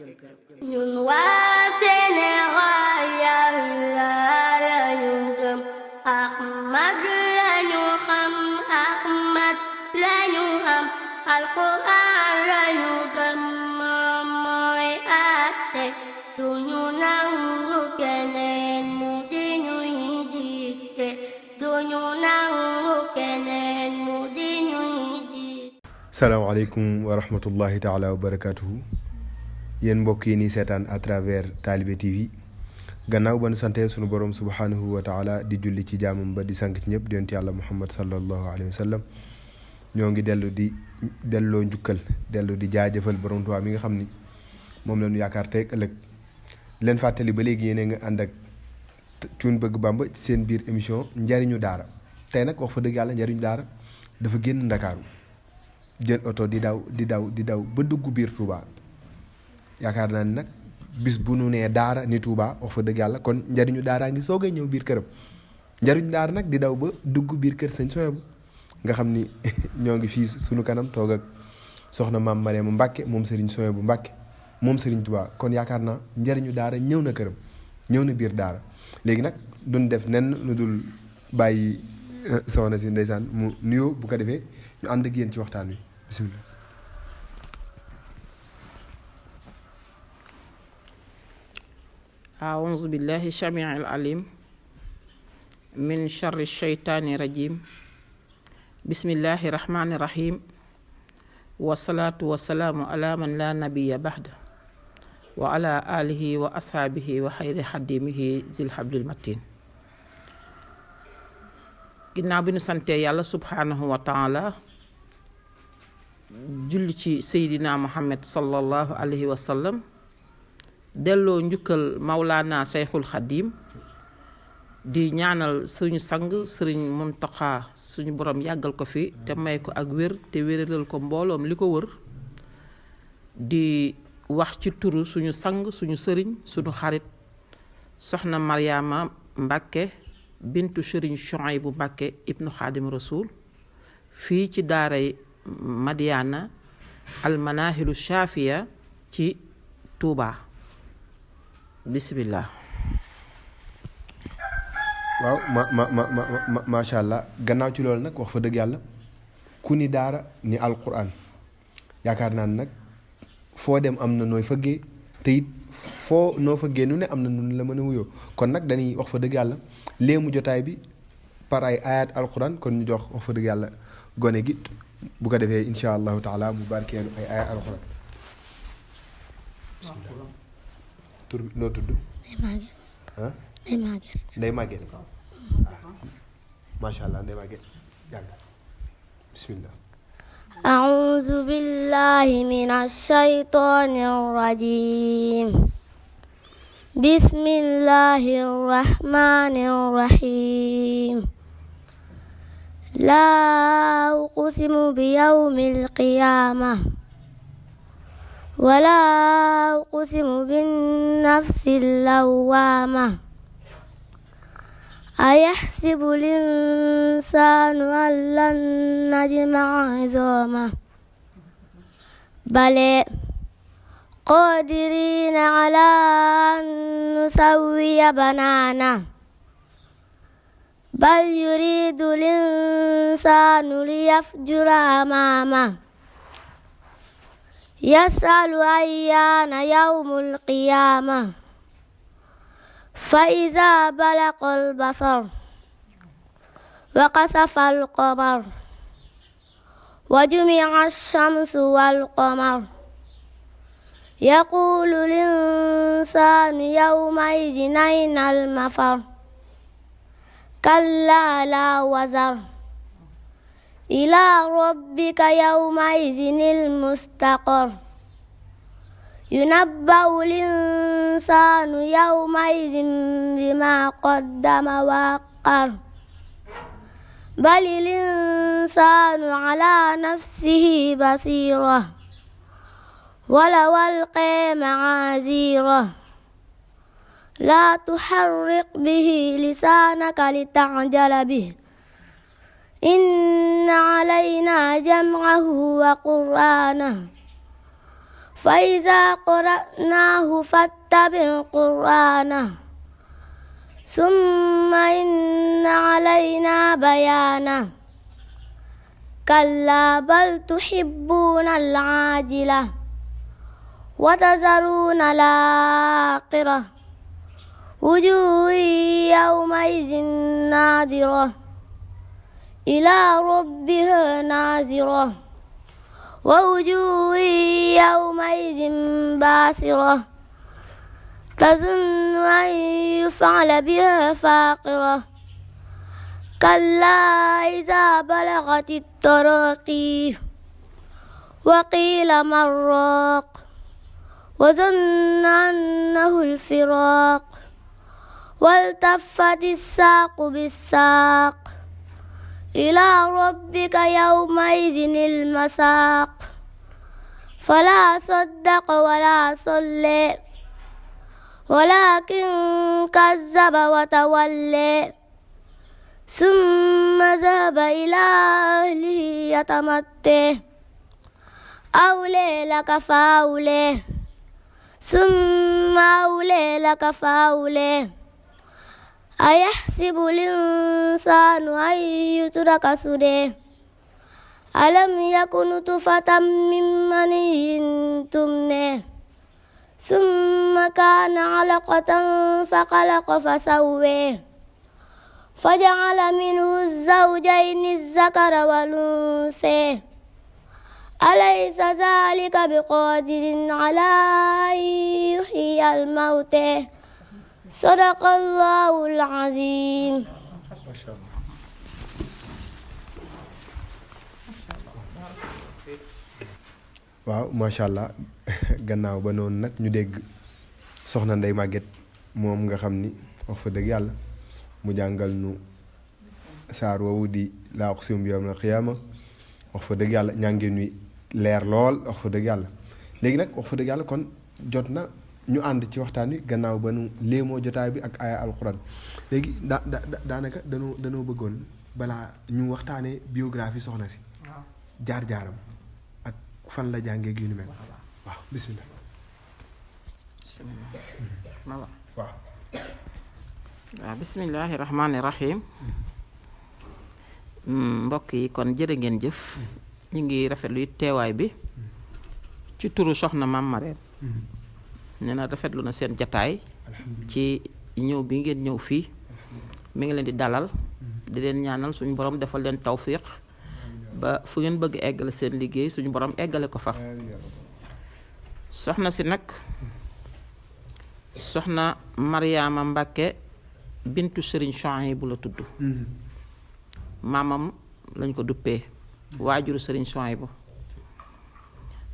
ñun waa Sénégal Yàlla lañu gëm Ahmad lañu xam Ahmad lañu xam Alxuraan lañu gëm moom mooy àtte duñu nangu keneen mu di ñuy dicté duñu nangu keneen mu di ñuy dicté. salaamaaleykum wa rahmatullahi taala wa barakatuhu yéen mbokk yi nii seetaan à travers Talibé TV gannaaw ba nu sante sunu borom subhanahu wa taala di julli ci jaamam ba di sank ci ñëpp di yonent yàlla muhammad sallallahu alayhi wa sallam ñoo ngi delloo njukkal dellu di jaajëfal borom Tuubaa mi nga xam ni moom la ñu yaakaar tey ëllëg leen fàttali ba léegi yéen nga ànd ak Cuun Bëgg Bàmba ci seen biir émission njariñu daara tey nag wax fa dëgg yàlla njariñu daara dafa génn Ndakaaru jël oto di daw ba dugg biir Touba yaakaar naa ni nag bis bu nu nee daara ni Touba wax fa dëgg yàlla kon njariñu daaraa ngi soogay ñëw biir këram njariñu daara nag di daw ba dugg biir kër sëñ Soyebu nga xam ni ñoo ngi fii sunu kanam toog ak soxna maam Mariama Mbàkke moom Serigne Soyebu Mbàkke moom Serigne Touba kon yaakaar naa njariñu daara ñëw na këram ñëw na biir daara léegi nag duñ def nen lu dul bàyyi soxna si ndeysaan mu nuyoo bu ko defee ñu ànd ak yéen ci waxtaan wi bismillah. أعوذ بالله السميع العليم من شر الشيطان الرجيم بسم الله الرحمن الرحيم والصلاة والسلام على من لا نبي بعده وعلى آله وأصحابه وخير خديمه ذي الحبل المتين ginnaaw bi nu sante yàlla subhanahu wa taala julli ci seydina muhammad sallallahu alayhi wa sallam delloo njukkal mawlaana seyxul xadim di ñaanal suñu sang sëriñ Muntaxa suñu borom yàggal ko fi te may ko ak wér te wéralal ko mbooloom li ko wër di wax ci turu suñu sang suñu sëriñ suñu xarit soxna Mariama Mbàkke bintu sëriñ Chouaïbou Mbàkke ibnu xaadim rasul fii ci daaray Madiana almanahilu shafiya ci Touba bismillah. waaw macha allah gannaaw ci loolu nag wax fa dëgg yàlla ku ni daara ni alquran yaakaar naa nag foo dem am na nooy fëggee te it foo noo fëggee nu ne am na nu la mën a wuyoo kon nag dañuy wax fa dëgg yàlla léemu jotaay bi par ay ayat alquran kon ñu jox wax fa dëgg yàlla gone gi bu ko defee insha allahu taala mu barkeelu ay ayat alquran bismillah. tur bi noo tudd. Ndey Maguette macha allah Ndey Maguette jàng bismillah. أعوذ بالله من الشيطان الرجيم بسم الله الرحمن الرحيم لا أقسم بيوم القيامة ولا أقسم بالنفس اللوامة أيحسب الإنسان أن لن نجمع عظامه بل قادرين على أن نسوي بنانه بل يريد الإنسان ليفجر أمامه يسأل أيان يوم القيامة فإذا بلغ البصر وخسف القمر وجمع الشمس والقمر يقول الإنسان يومئذ أين المفر كلا لا وزر إلى ربك يومئذ المستقر ينبأ الإنسان يومئذ بما قدم وأخر بل الإنسان على نفسه بصيرة ولو ألقى معاذيره لا تحرك به لسانك لتعجل به إن علينا جمعه وقرآنه فإذا قرأناه فاتبع قرآنه ثم إن علينا بيانه كلا بل تحبون العاجلة وتذرون الآخرة وجوه يومئذ ناظرة إلى ربها ناظرة ووجوه يومئذ باسرة تظن أن يفعل بها فاقرة كلا إذا بلغت التراقي وقيل من راق وظن أنه الفراق والتفت الساق بالساق إلى ربك يومئذ المساق فلا صدق ولا صلى ولكن كذب وتولى ثم ذهب إلى أهله يتمطى أولى لك فأولى ثم أولى لك فأولى أيحسب الإنسان أن يترك سدى ألم يكن نطفة من مني تمنى ثم كان علقة فخلق فسوى فجعل منه الزوجين الذكر والأنثى أليس ذلك بقادر على أن يحيي الموتى صدق الله العظيم. waaw macha allah gannaaw ba noonu nag ñu dégg soxna Ndeye Maguette moom nga xam ni wax fa dëgg yàlla mu jàngal nu saar woowu di laa uqsimu bi yawmil qiyaama wax fa dëgg yàlla ñàngeen wi leer lool wax fa dëgg yàlla léegi nag wax fa dëgg yàlla kon jot na ñu ànd ci waxtaan wi gannaaw ba nu léemoo jotaay bi ak aaya alquran léegi daanaka danoo bëggoon balaa ñu waxtaanee biographie soxna si jaar-jaaram ak fan la jàngee yu ni mel waaw bismillah waaw bismillahi rahmaani rahim mbokk yi kon jërë ngeen jëf ñu ngi rafetlu it teewaay bi ci turu soxna Mame Marème nee na rafetlu na seen jataay ci ñëw bi ngeen ñëw fii mi ngi leen di dalal di leen ñaanal suñu borom defal leen tawfiq ba fu ngeen bëgg eggale seen liggéey suñu borom eggale ko fa soxna si nag soxna Mariama Mbàkke bintu Serigne Souhaïbou la tudd maamam lañ ko duppee waajuru Serigne Souhaïbou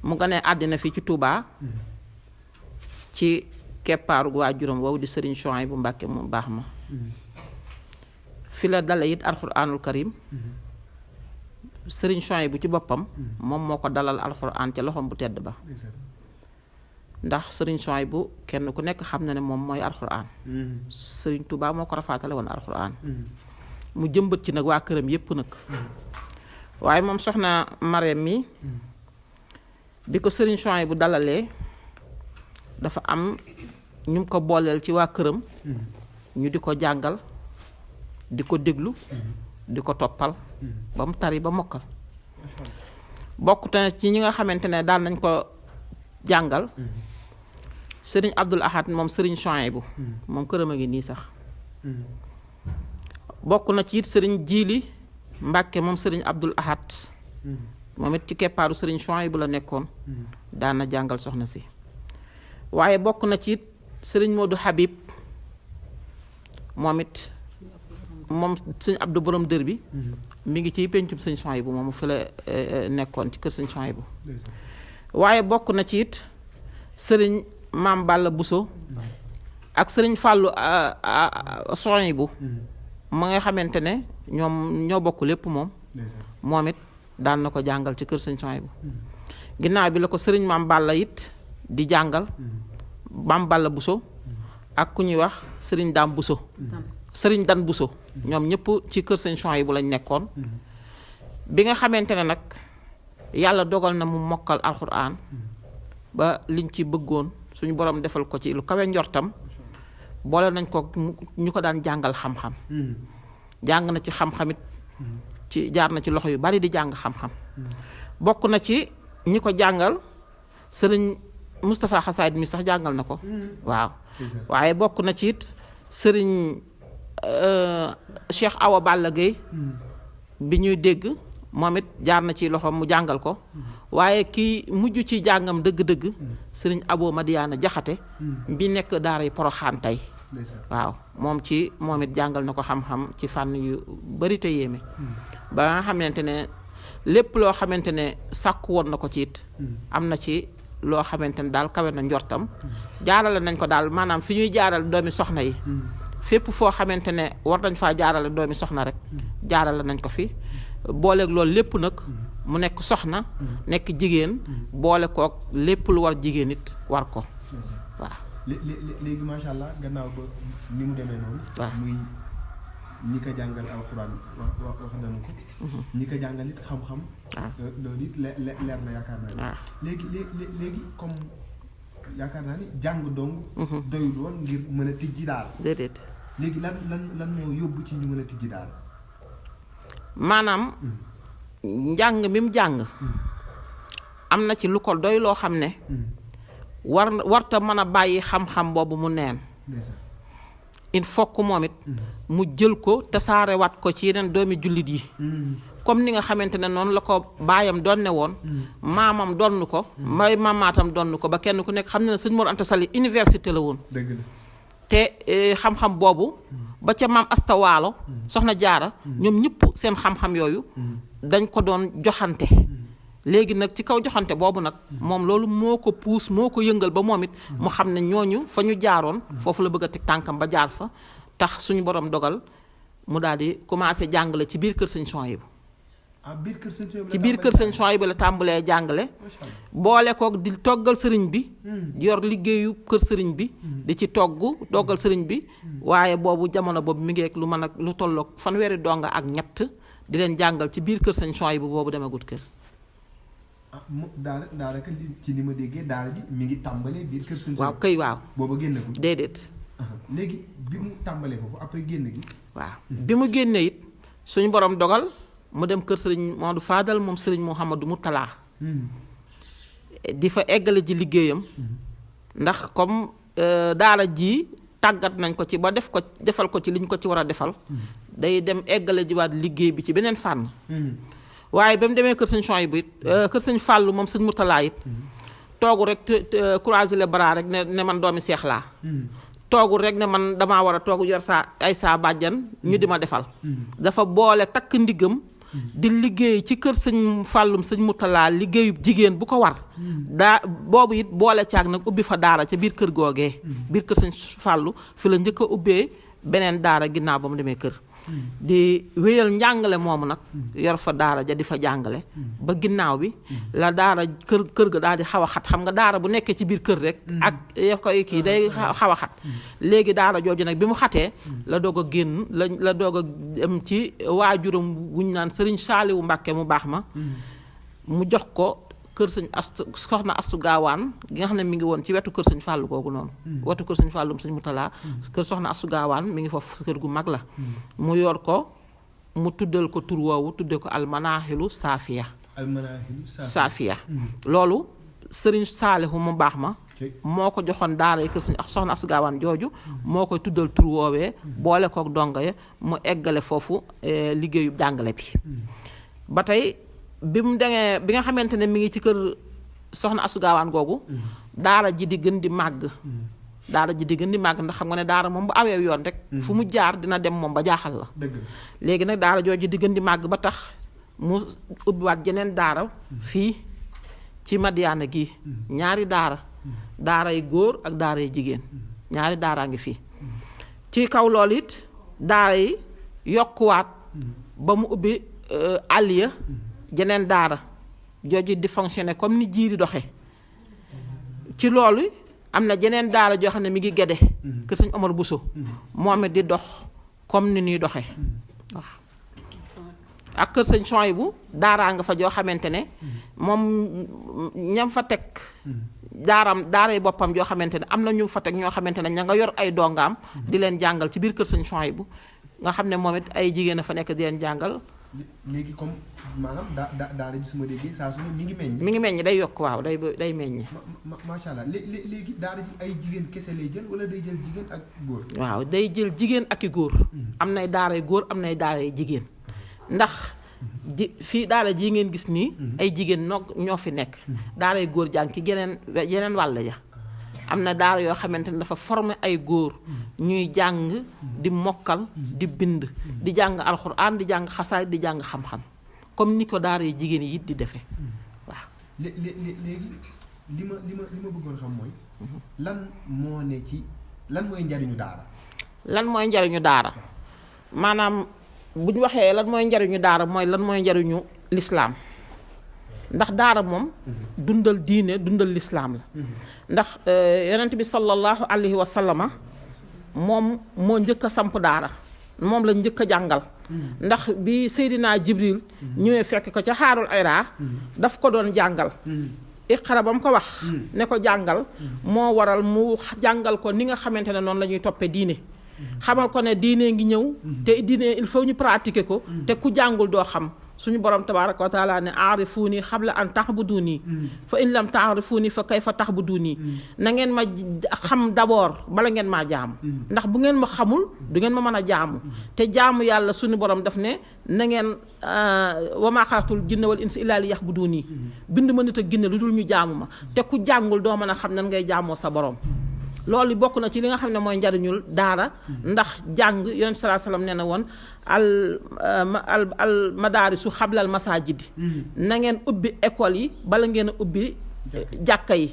mu ganee àddina fii ci Touba ci keppaaru waajuram woowu di Serigne Souhaïbou Mbàkke mu baax ma fi la dala it alxuraanul karim Serigne Souhaïbou ci boppam moom moo ko dalal alxuraan ca loxoom bu tedd ba ndax Serigne Souhaïbou kenn ku nekk xam na ne moom mooy alxuraan Serigne Touba moo ko rafaatale woon alxuraan mu jëmbat ci nag waa këram yépp nag waaye moom soxna Marème mi bi ko Serigne Souhaïbou dalalee dafa am ñu ko booleel ci waa këram ñu di ko jàngal di ko déglu di ko toppal ba mu tari ba mokkal bokk na ci ñi nga xamante ne daan nañ ko jàngal Serigne Abdoul Ahad moom Serigne Souhaïbou moom këram a ngi nii sax bokk na ci it Serigne Jiili Mbàkke moom Serigne Abdoul Ahad moom it ci keppaaru Serigne Souhaïbou la nekkoon daan na jàngal soxna si waaye bokk na ci it Serigne Modou Habib moom it moom sëñ Abdou borom dër bi mi ngi ci pencum sëñ Souhaïbou moom fi la nekkoon ci kër sëñ Souhaïbou waaye bokk na ci it Serigne Maam Balla Bousso ak Serigne Fallou Souhaïbou ma nga xamante ne ñoom ñoo bokk lépp moom it daan na ko jàngal ci kër sëñ Souhaïbou ginnaaw bi la ko Serigne Maam Balla it di jàngal Maam Balla Bousso ak ku ñuy wax Serigne Dame Bousso Serigne Dan Bousso ñoom ñëpp ci kër sëñ Souhaïbou lañ nekkoon bi nga xamante ne nag yàlla dogal na mu mokkal alxuraan ba liñ ci bëggoon suñu borom defal ko ci lu kawe njortam boole nañ ko ñu ko daan jàngal xam-xam jàng na ci xam-xamit ci jaar na ci loxo yu bari di jàng xam-xam bokk na ci ñi ko jàngal sëriñ Moustapha Xasaayid mi sax jàngal na ko waaw waaye bokk na ci it sëriñ Cheikh Awa Balla Gueye bi ñuy dégg moom it jaar na ci loxoom mu jàngal ko waaye kii mujj ci jàngam dëgg-dëgg sëriñ Abo Madiana Jaxate bi nekk daara yi Poroxaan tey waaw moom it jàngal na ko xam-xam ci fànn yu bari te yéeme ba nga xamante ne lépp loo xamante ne sàkku woon na ko ci it am na ci loo xamante ne daal kawe na njortam jaarale nañ ko daal maanaam fi ñuy jaaral doomi soxna yi fépp foo xamante ne war nañ faa jaarale doomi soxna rek jaarale nañ ko fi booleeg loolu lépp nag mu nekk soxna nekk jigéen boole kook lépp lu war jigéen it war ko waaw. léegi macha allah gannaaw ba ni mu demee noonu. waaw muy ñi ko jàngal alxuraan wax nañu ko. ñi ko jàngal it xam-xam. waaw loolu it leer na yaakaar naa ni. waaw léegi comme yaakaar naa ni jàng dong. doyul woon ngir mën a tijji daal. déedéet. léegi lan moo yóbbu ci ñu mën a tijji daal. maanaam njàng mi mu jàng am na ci lu ko doy loo xam ne warta mën a bàyyi xam-xam boobu mu neen il faut que moom it mu jël ko tasaarewaat ko ci yeneen doomi jullit yi comme ni nga xamante ne noonu la ko baayam donne woon maamam donn ko may mamaatam donn ko ba kenn ku nekk xam ne sëñ Mor Anta Sali université la woon dëgg la te xam-xam boobu ba ca maam Asta Waalo soxna Jaara ñoom ñëpp seen xam-xam yooyu dañ ko doon joxante léegi nag ci kaw joxante boobu nag moom loolu moo ko puus moo ko yëngal ba moom it mu xam ne ñooñu fa ñu jaaroon foofu la bëgg a teg tànkam ba jaar fa tax suñu borom dogal mu daal di commencé jàngale ci biir kër sëñ Souhaïbou ci biir kër sëñ Souhaïbou la tàmbalee jàngale boole kook di toggal sëriñ bi yor liggéeyu kër sëriñ bi di ci toggal sëriñ bi waaye boobu jamono boobu mi ngi ak lu mën a lu tolloog fanweeri donga ak ñett di leen jàngal ci biir kër sëñ Souhaïbou boobu demagut kër daanaka ci ni ma déggee daara ji mi ngi tàmbalee biir kër sëñ waaw kay waaw booba génn ko déedéet léegi bi mu tàmbalee foofu après génn gi waaw bi mu génnee it suñu borom dogal mu dem kër sëriñ Modou Fadal moom sëriñ Mouhamadou Moutala di fa eggale ji liggéeyam ndax comme daara ji tàggat nañ ko ci ba defal ko ci liñ ko ci war a defal day dem eggale jiwaat liggéey bi ci beneen fànn waaye ba mu demee kër sëñ Souhaïbou it kër sëñ Fàllu moom sëñ Moutala it toogu rek croiser les bras rek ne man doomi seex laa toogul rek ne man damaa war a toogu yor saa bàjjan ñu di ma defal dafa boole takk ndiggam di liggéey ci kër sëñ Fàllum sëñ Moutala liggéeyu jigéen bu ko war boobu it boole caag nag ubbi fa daara ca biir kër googee biir kër sëñ Fàllu fi la njëkk a ubbee beneen daara ginnaaw ba mu demee kër di wéyal njàngale moomu nag yor fa daara ja di fa jàngale ba ginnaaw bi la daara kër ga daal di xaw a xat xam nga daara bu nekkee ci biir kër rek ak ya koy kii day xaw a xat léegi daara jooju nag bi mu xatee la doog a génn la doog a dem ci waajuram wuñ naan sëriñ Saaliwu Mbàkke mu baax ma mu jox ko kër sëñ soxna Astu Gaawaan gi nga xam ne mi ngi woon ci wetu kër sëñ Fàllu googu noonu wetu kër sëñ Fàllum sëñ Moutala kër soxna Astu Gaawaan mi ngi foofu kër gu mag la mu yor ko mu tuddal ko tur woowu tudde ko almanaahilu saafiya saafiya loolu sëriñ Saalihu mu baax ma moo ko joxoon daara yi kër sëñ soxna Astu Gaawaan jooju moo koy tuddal tur woowee boole kook dongo ya mu eggale foofu liggéeyu jàngale bi ba tey bi mu demee bi nga xamante ne mi ngi ci kër soxna Astu Gaawaan googu daara ji di gën di màgg ndax xam nga ne daara moom bu awee yoon rek fu mu jaar dina dem moom ba jaaxal la léegi nag daara jooju di gën di màgg ba tax mu ubbiwaat jeneen daara fii ci Madiana gi ñaari daara yi góor ak daara yi jigéen ñaari daaraa ngi fii ci kaw loolu it daara yi yokkuwaat ba mu ubbi Aliya jeneen daara jooju di fonctionner comme ni jiiri doxe ci loolu am na jeneen daara joo xam ne mi ngi Gédé kër sëñ Omar Bousso moom it di dox comme ni ñuy doxe waaw ak kër sëñ Souhaïbou daaraa nga fa joo xamante ne moom ñam fa teg daaray boppam joo xamante ne am na ñu fa teg ñoo xamante ne ña nga yor ay dongaam di leen jàngal ci biir kër sëñ Souhaïbou nga xam ne moom it ay jigéen a fa nekk di leen jàngal. léegi comme maanaam daara ji su ma déggee saa su ne mi ngi meññ. mi ngi meññ day yokk waaw day meññ. macha allah léegi daara ji ay jigéen kese lay jël wala day jël jigéen ak góor. waaw day jël jigéen ak i góor. am nay daaray góor am nay daaray jigéen ndax fii daara ji ngeen gis nii. ay jigéen ñoo fi nekk. daaray góor jàng ci yeneen wàll ja. am na daara yoo xamante ne dafa former ay góor ñuy jàng di mokkal di bind di jàng alxuraan di jàng xasaay di jàng xam-xam comme ni ko daara yi jigéen yi it di defee waaw. léegi li ma bëggoon xam mooy lan mooy njariñu daara. lan mooy njariñu daara maanaam bu ñu waxee lan mooy njariñu daara mooy lan mooy njariñu lislaam ndax daara moom dundal diine dundal lislaam la ndax yonent bi sallallahu alayhi wa sallama moom moo njëkk a samp daara moom la njëkk a jàngal ndax bi Seydina Jibril ñëwee fekk ko ca xaarul Hira daf ko doon jàngal iqra ba mu ko wax ne ko jàngal moo waral mu jàngal ko ni nga xamante ne noonu la ñuy toppee diine xamal ko ne diine ngi ñëw te diine il faut ñu pratiquer ko te ku jàngul doo xam suñu borom tabaaraka wa taala ne aarifuuni xabla an taxbuduuni fa in lam taarifuuni fa kayfa taxbuduuni na ngeen ma xam d'abord bala ngeen maa jaamu ndax bu ngeen ma xamul du ngeen ma mën a jaamu te jaamu yàlla suñu borom daf ne na ngeen wa maa xalaqtul jinna wal insa illaa li yaxbuduuni bind ma nit ak ginne lu dul ñu jaamu ma te ku jàngul doo mën a xam nan ngay jaamoo sa borom. loolu bokk na ci li nga xam ne mooy njariñul daara ndax jàng yonent sallallahu alayhi wasallam nee na woon al madaarisu xablal masaajidi na ngeen ubbi école yi bala ngeen a ubbi jàkka yi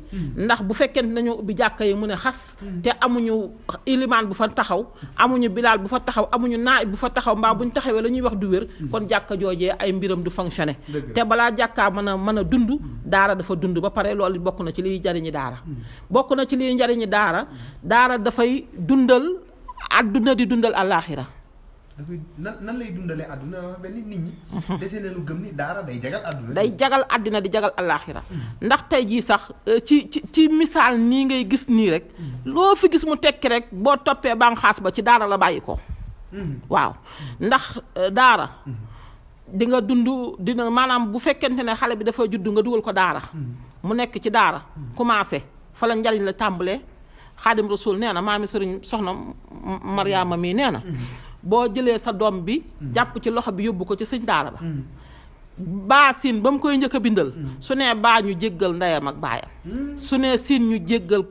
ndax bu fekkente nañoo ubbi jàkka yi mu ne xas te amuñu ilimaan bu fa taxaw amuñu bilaal bu fa taxaw amuñu naay bu fa taxaw mbaa bu ñu taxawee la ñuy wax du wér kon jàkka joojee ay mbiram du fonctionner te balaa jàkkaa mën a dund daara dafa dund ba pare loolu bokk na ci liy njariñi daara bokk na ci liy njariñi daara dafay dundal àdduna di dundal àllaaxira dafay nan lay dundalee àdduna mel ni nit ñi. dese na lu gëm ni daara day jagal àdduna. day jagal àddina di jagal àllaaxira ndax tey jii sax ci misaal nii ngay gis nii rek. loo fi gis mu tekki rek boo toppee bànqaas ba ci daara la bàyyi ko. waaw ndax daara. di nga dund dina maanaam bu fekkente ne xale bi dafa judd nga dugal ko daara. mu nekk ci daara. commencé fa la njariñ la tàmbalee Xaadim Rasul nee na maami sëriñ soxna Mariama mii nee na. boo jëlee sa doom bi jàpp ci loxo bi yóbbu ko ci sëñ daara ba baa siin ba mu koy njëkk a bindal su nee baa ñu jéggal ndeyam ak baayam su nee siin ñu jéggal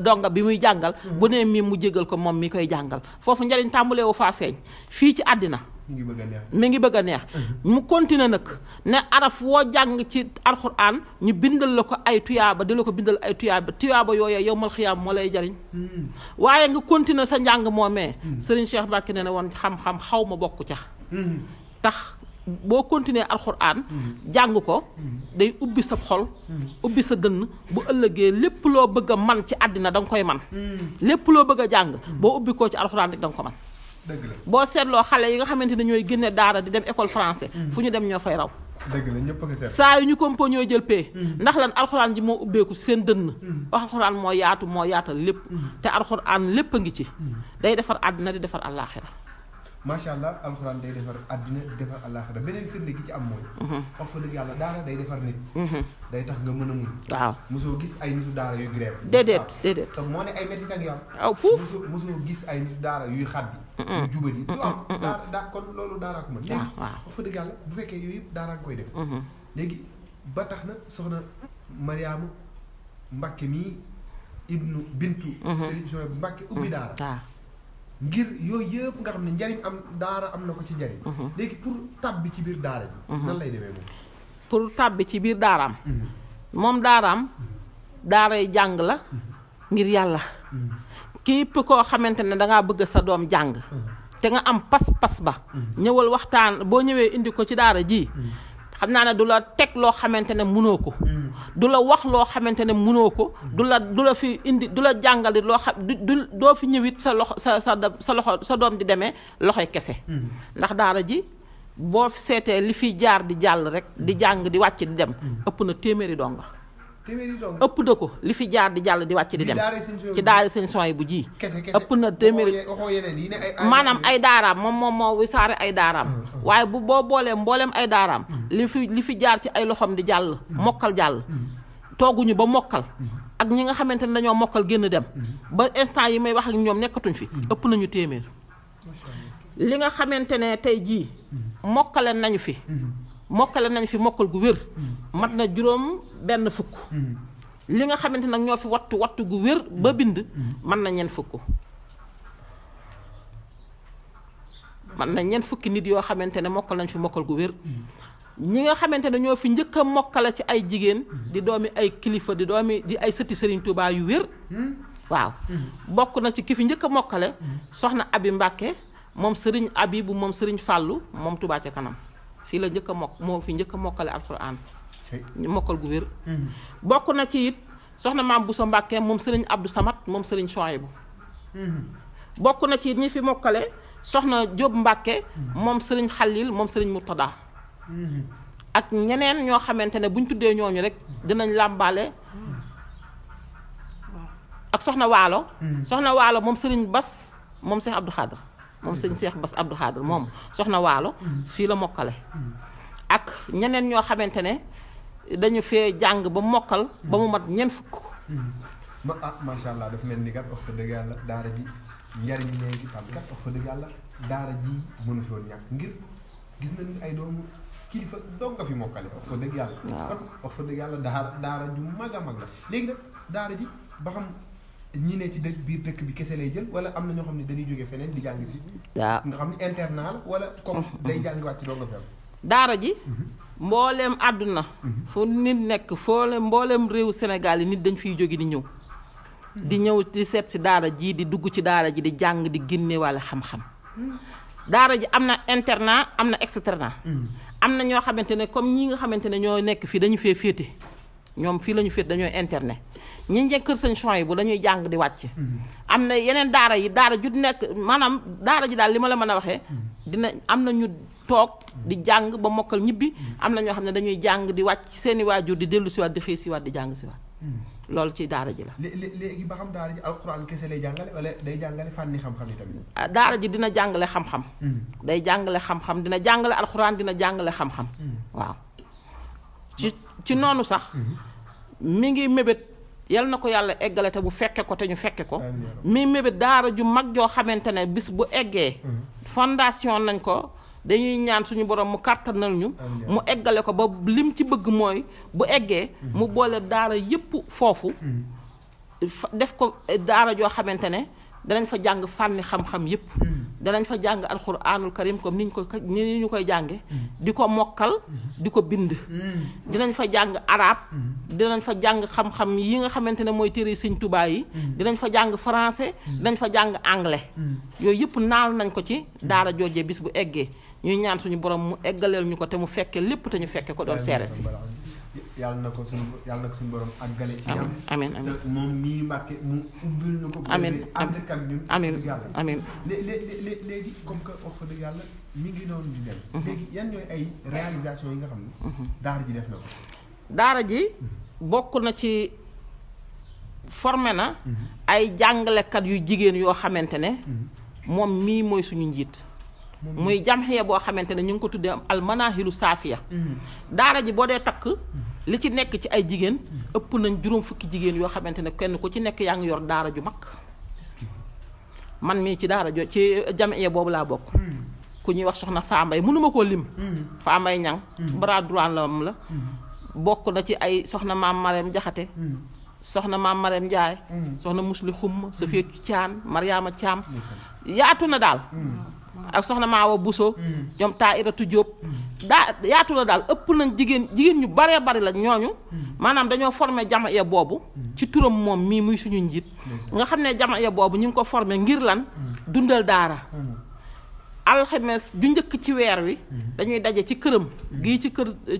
donga bi muy jàngal bu nee mii mu jéggal ko moom mi koy jàngal foofu njariñ tàmbalee wu faa feeñ fii ci àddina mi ngi bëgg a neex mu continuer nag ne araf woo jàng ci alxuraan ñu bindal la ko ay tuyaaba di la ko bindal ay tuyaaba yooyu yowmal xiyaam moo lay jariñ waaye nga continuer sa njàng moomee Serigne Cheikh Mbacké ne woon xam-xam xaw ma bokk ca tax boo continuer alxuraan jàng ko day ubbi sa xol ubbi sa dënn bu ëllëgee lépp loo bëgg a man ci àddina da nga koy man lépp loo bëgg a jàng boo ubbi koo ci alxuraan rek da nga ko man boo seetloo xale yi nga xamante ne ñooy génne daara di dem école français fu ñu dem ñoo fay raw dëgg la ñëpp a ko seet saa yu ñu compo ñooy jël pee ndax lan alxuraan ji moo ubbeeku seen dënn alxuraan moo yaatu moo yaatal lépp te alxuraan lépp a ngi ci day defar àddina di defar àllaaxira macha allah alxuraan day defar àddina di defar àllaaxira beneen firnde gi ci am mooy wax fa dëgg yàlla daara day defar nit day tax nga mën a muñ waaw mosoo gis ay nitu daara yuy grève déedéet te moo ne ay métti ak yow aw fuuf mosoo gis ay nitu daara yuy xaddi yu jubadi du am daara kon loolu daaraa ko mën léegi wax fa dëgg yàlla bu fekkee yooyu yëpp daaraa nga koy def léegi ba tax na soxna Mariama Mbacké mii ibnu bintu Serigne Souhaïbou Mbacké ubbi daara ngir yooyu yëpp nga xam ne njariñ am daara am na ko ci njariñ léegi pour tàbbi ci biir daara ji nan lay demee moom pour tàbbi ci biir daaraam moom daaraam daaray jàng la ngir yàlla képp koo xamante ne dangaa bëgg sa doom jàng te nga am pas-pas ba ñëwal waxtaan boo ñëwee indi ko ci daara ji xam naa ne du la teg loo xamante ne mënoo ko du la wax loo xamante ne mënoo ko du la fi indi du la jàngali loo xam doo fi ñëwit sa loxo sa loxo sa doom di demee loxoy kese ndax daara ji boo fi seetee li fi jaar di jàll rek di jàng di wàcc di dem ëpp na téeméeri donga ëpp na ko li fi jaar di jàll di wàcc di dem ci daara seen soy bu ji ëpp na téeméeri maanaam ay daaraam moom moo wisaare ay daaraam waaye boo boolee mbooleem ay daaraam li fi jaar ci ay loxoom di jàll mokkal jàll tooguñu ba mokkal ak ñi nga xamante ne dañoo mokkal génn dem ba instant yi may wax ak ñoom nekkatuñ fi ëpp nañu téeméer li nga xamante ne tey jii mokkale nañu fi mokkal gu wér mat na juróom benn fukk li nga xamante nag ñoo fi wattu gu wér ba bind mën na ñeent fukk mën na ñeent fukki nit yoo xamante ne mokkal nañ fi mokkal gu wér ñi nga xamante ne ñoo fi njëkk a mokkale ci ay jigéen di doomi ay kilifa di ay sëti Serigne Touba yu wér waaw bokk na ci ki fi njëkk a mokkale soxna Abi Mbàkke moom Serigne Abi bu moom Serigne Fàllu moom Touba ca kanam fii la njëkk a moo fi njëkk a mokkale alxuraan mokkal gu wér bokk na ci it soxna maam Bousso Mbàkke moom Serigne Abdou Samad moom Serigne Chouaïbou bokk na ci it ñi fi mokkale soxna Jóob Mbàkke moom Serigne Xalil moom Serigne Murtada ak ñeneen ñoo xamante ne buñ tuddee ñooñu rek dinañ làmbaale ak soxna waalo moom Serigne Bas moom Cheikh Abdou Khadre moom sëñ Cheikh Bass Abdou Khadre moom soxna waalo fii la mokkale ak ñeneen ñoo xamante ne dañu fee jàng ba mokkal ba mu mat ñeent fukk macha allah dafa mel ni kat wax dëgg yàlla daara ji njariñ léegi tam kat wax dëgg yàlla daara ji mënu fi woon ñàkk ngir gis nañu ay doomu kilifa doog nga fi mokkale wax dëgg yàlla kon wax dëgg yàlla daara ju mag a mag la léegi nag daara ji ba xam ñi ne ci biir dëkk bi kese lay jël wala am na ñoo xam ne dañuy jógee feneen di jàng si nga xam ne internat la wala comme day jàng wàcc doo nga fi am daara ji mbooleem àdduna fu nit nekk mbooleem réewu Sénégal yi nit dañ fiy jóge di ñëw di seet si daara ji di dugg ci daara ji di jàng di génne walla xam-xam daara ji am na internat am na externat am na ñoo xamante ne comme ñi nga xamante ne ñoo nekk fii dañu fee féete ñoom fii la ñu féete dañooy internet ñi njëkk kër sëñ Chouaïbou dañuy jàng di wàcc am na yeneen daara ju nekk maanaam daara ji daal li ma la mën a waxee am na ñu toog di jàng ba mokkal ñibbi am na ñoo xam ne dañuy jàng di wàcc seeni waajur di dellu siwaat di xëy siwaat di jàng siwaat loolu ci daara ji la léegi ba xam daara ji alxuraan kese lay jàngale wala day jàngale fànni xam-xam yi tamit daara ji dina jàngale xam-xam day jàngale xam-xam dina jàngale alxuraan dina jàngale xam-xam waaw ci noonu sax mi ngi mébét yal na ko yàlla eggale te bu fekke ko te ñu fekke ko mi mébét daara ju mag joo xamante ne bis bu eggee fondation nañ ko dañuy ñaan suñu borom mu kàttanal ñu mu eggale ko ba lim ci bëgg mooy bu eggee mu boole daara yépp foofu def ko daara joo xamante ne danañ fa jàng fànni xam-xam yépp danañ fa jàng alxuraanul karim comme ni ñu koy jànge di ko mokkal di ko bind dinañ fa jàng arab dinañ fa jàng xam-xam yi nga xamante ne mooy téere Sëñ Tuubaa yi dinañ fa jàng français dinañ fa jàng anglais yooyu yëpp naal nañ ko ci daara joojee bis bu eggee ñuy ñaan suñu borom mu eggaleel ñu ko te mu fekke lépp te ñu fekke ko doon seere si yàlla na ko suñu borom àggale ci ñam amiin moom mii Mbàkke mu ubbil ñu ko amiin amiin léegi comme que wax dëgg yàlla mi ngi noonu di dem léegi yan ñooy ay réalisation yi nga xam ne daara ji def na ko daara ji bokk na ci formé na ay jàngalekat yu jigéen yoo xamante ne moom mii mooy suñu njiit muy jamxiya boo xamante ne ñu ngi ko tuddee al manahilu saafiya daara ji boo dee takk li ci nekk ci ay jigéen ëpp nañ juróom fukki jigéen yoo xamante ne kenn ku ci nekk yaa ngi yor daara ju mag man mii ci daara ci jamxiya boobu laa bokk ku ñuy wax soxna Fambaye mënuma koo lim Fambaye ñang bras droit la bokk na ci ay soxna maam Marème Jaxate soxna maam Marème Ndiaye soxna Musli Xum Safiyatu Caan Mariama Caam yaatu na daal ak soxna Maawa Buso ñoom Tairatu Jóob yaatu na daal ëpp nañ jigéen ñu baree bari la ñooñu maanaam dañoo formé jamaaya boobu ci turam moom mii muy suñu njiit nga xam ne jamaaya boobu ñu ngi ko formé ngir lan dundal daara alxames ju njëkk ci weer wi dañuy daje ci këram gii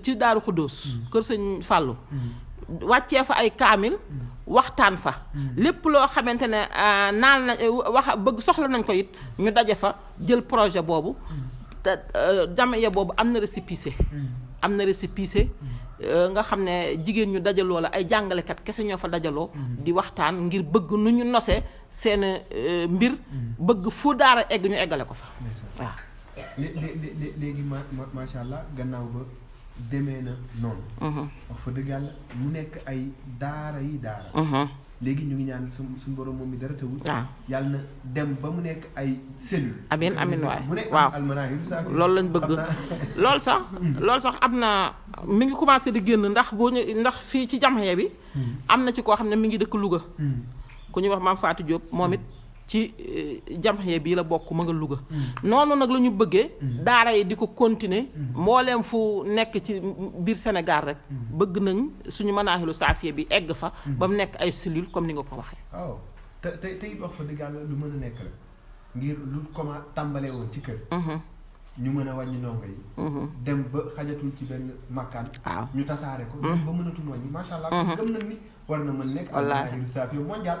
ci Daaru Xuddoos kër Sëñ Fàllu wàccee fa ay kaamil waxtaan fa lépp loo xamante ne naan na bëgg soxla nañ ko it ñu daje fa jël projet boobu te jamiya boobu am na récépissé nga xam ne jigéen ñu dajaloo la ay jàngalekat kese ñoo fa dajaloo di waxtaan ngir bëgg nu ñu nose seen mbir bëgg fu daara egg ñu eggale ko fa waaw léegi macha allah gannaaw ba demee na noonu wax fa dëgg yàlla mu nekk ay daara yi daara léegi ñu ngi ñaan suñu borom moom mi dara tawul yàlla na dem ba mu nekk ay cellule amiin waay bu nekk waaw almanahir loolu lañ bëgg loolu sax am na mi ngi commencé di génn ndax ndax fii ci jamxee bi am na ci koo xam ne mi ngi dëkk Louga ku ñuy wax Maam Fatou Diop moom it ci jamxee bii la bokk ma nga Louga noonu nag la ñu bëggee daara yi di ko continuer mbooleem fu nekk ci biir Sénégal rek bëgg nañ suñu manaahilu saafiya bi egg fa ba mu nekk ay cellule comme ni nga ko waxee waaw te it wax fa dëgg yàlla lu mën a nekk la ngir lu comment tàmbalee woon ci kër ñu mën a wàññi ndongo yi dem ba xajatul ci benn makkaan ñu tasaare ko dem ba mënatul wàññi macha allah gëm nañ ni war na mën nekk almanaahilu saafiya mondial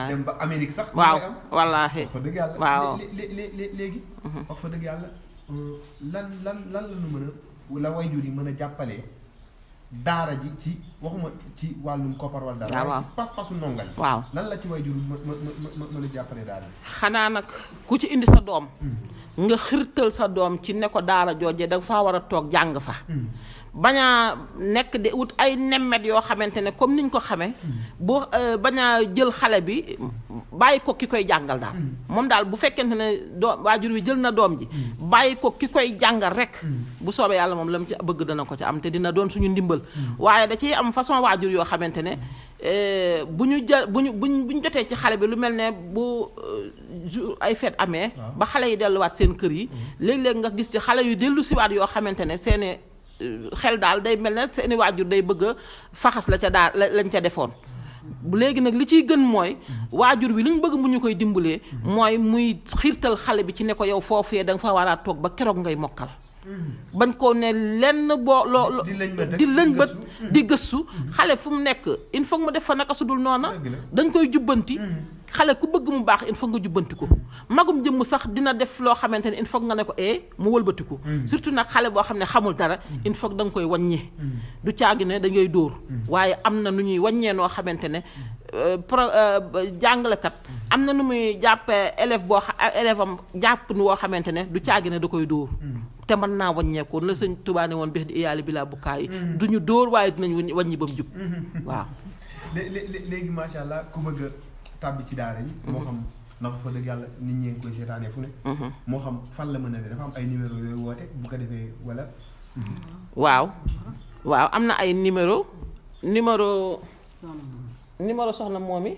dem ba Amérique sax waaw wallaahi wax fa dëgg yàlla waaw léegi wax fa dëgg yàlla lan la ñu mën a la wayjur yi mën a jàppalee daara ji ci waxuma ci wàllum koppar wala dara waaye ci pas-pasu ndongal waaw lan la ci wayjur mën a jàppalee daara ji xanaa nag ku ci indi sa doom nga xirtal sa doom ci ne ko daara joojee da nga faa war a toog jàng fa bañ a nekk di wut ay nemmet yoo xamante ne comme niñ ko xamee bu bañ a jël xale bi bàyyi ko ki koy jàngal daal moom daal bu fekkente ne waajur wi jël na doom ji bàyyi ko ki koy jàngal rek bu soobee yàlla moom la mu ci bëgg dana ko ci am te dina doon suñu ndimbal waaye da ciy am façon waajur yoo xamante ne bu ñu jotee ci xale bi lu mel ne bu ay fête amee ba xale yi delluwaat seen kër yi léeg-léeg nga gis ci xale yu dellu siwaat yoo xamante ne seeni xel daal day mel ne seeni waajur day bëgg a faxas la ca daal lañ ca defoon léegi nag li ciy gën mooy waajur bi li ñu bëgg mu ñu koy dimbalee mooy muy xiirtal xale bi ci ne ko yow foofee da nga fa war a toog ba keroog ngay mokkal bañ koo ne lenn boo loo di lëñ bët di gëstu xale fu mu nekk il faut mu def fa naka su dul noona dañ koy jubbanti xale ku bëgg mu baax il faut nga jubbanti ko magum jëmm sax dina def loo xamante ne il faut nga ne ko mu wëlbatiku surtout nag xale boo xam ne xamul dara il faut da nga koy wàññi du caagi ne da ngay dóor waaye am na nu ñuy wàññee noo xamante ne jàngalekat am na nu muy jàppee élève am jàpp nu woo xamante ne du caagi ne da koy dóor te mën naa wàññeekoon la sëñ Tuubaa ne woon bex di iyaali bi laa bukkaay du ñu dóor waaye dinañ wàññi ba mu jub waaw léegi macha allah ku bëgg a tàbbi ci daara yi moo xam ndax fa dëgg yàlla nit ñi ngi koy seetaanee fu ne moo xam fan la mën a ne dafa am ay numéro yooyu woote bu ko defee wala waaw am na ay numéro soxna moom yi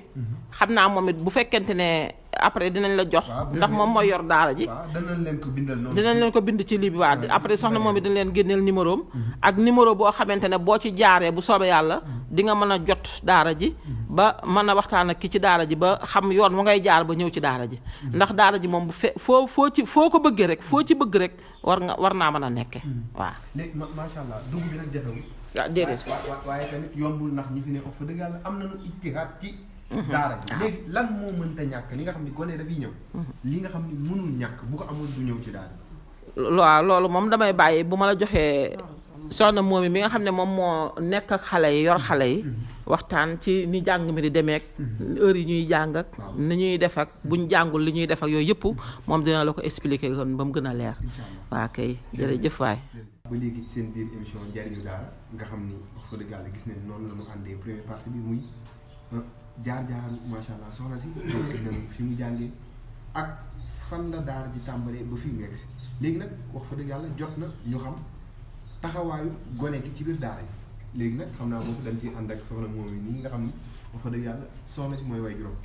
xam naa moom it bu fekkente ne après dinañ la jox ndax moom mooy yor daara ji dinañ leen ko bindal noonu dinañ leen ko bind ci lii bi waa après soxna moom it dañ leen génneel numéro am ak numéro boo xamante ne boo ci jaaree bu soobee yàlla di nga mën a jot daara ji ba mën a waxtaan ak ki ci daara ji ba xam yoon mu ngay jaar ba ñëw ci daara ji ndax daara ji moom bu foo ko bëggee rek foo ci bëgg rek war naa mën a nekke waaw léegi macha allah dugg bi nag jafewul waaw déedéet waaye tamit yombul ndax ñi fi ne wax fa dëgg yàlla am nañu ijtihaad ci daara ji léegi lan moo mënta ñàkk li nga xam ni gone dafay ñëw li nga xam ni mënul ñàkk bu ko amul du ñëw ci daara waaw loolu moom damay bàyyi bu ma la joxee soxna moom mi nga xam ne moom moo nekk ak xale yi yor xale yi waxtaan ci ni jàng mi di demeek heure yi ñuy jàng ak ni ñuy def ak buñ jàngul li ñuy def ak yooyu yëpp moom dina la ko expliquer kon ba mu gën a leer waa kay jërëjëf waay ba léegi seen biir émission njariñu daara nga xam ni wax fa dëgg yàlla gis nañ noonu la ñu àndee première partie bi muy jaar-jaaru macha allah soxna si nañ fi mu jàngee ak fan la daara ji tàmbalee ba fi mu yegg si léegi nag wax fa dëgg yàlla jot na ñu xam taxawaayu gone gi ci biir daara ji léegi nag xam naa boobu dañ ciy ànd ak soxna moom yi nii nga xam ni wax fa dëgg yàlla soxna si mooy way juróom